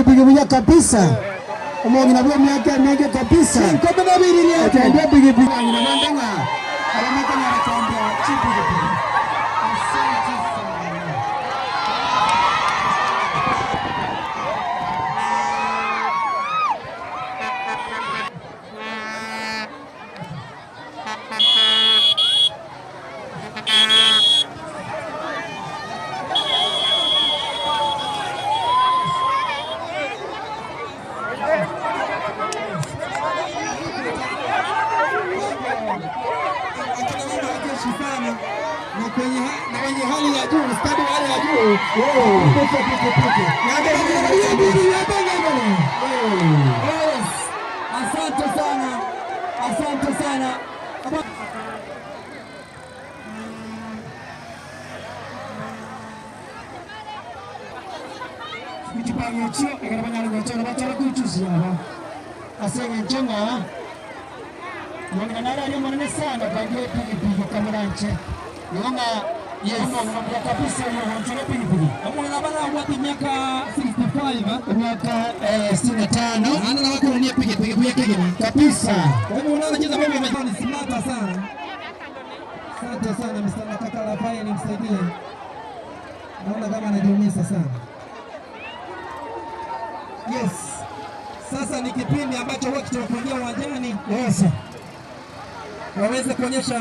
Pikipiki kabisa. Omong'ina bwa emiaka emenge kabisa. Chinkombe na ebiririato. Okendia pikipiki. Ng'ina bande ng'a abamo konyara koendia chipikipiki. Asante sana. Akina mama wajeshi sana na kwenye na wenye hali ya juu, ustadi wa hali ya juu kuendesha pikipiki. Yes. Asante sana, asante sana. Chipango echio ekero banyare gochora bachore koichusia aba ase eng'encho ng'a mong'ina nare aria omonene sana kwandia epigipigi kamoranche igo ng'a omong'ina mbuya kabisa oyo ogonchora epigipigi. Omwana bana abwate miaka 65. Emiaka 65. Ana na watu wanie pikipiki buya kegima. Kabisa. Kwa hivyo unaona jinsi ambavyo ni smart sana. Asante sana Mr. Nakaka Rafael, msaidie. Naona kama anajiumiza sana. Yes. Sasa ni kipindi ambacho huwa kitakuingia uwanjani waweze kuonyesha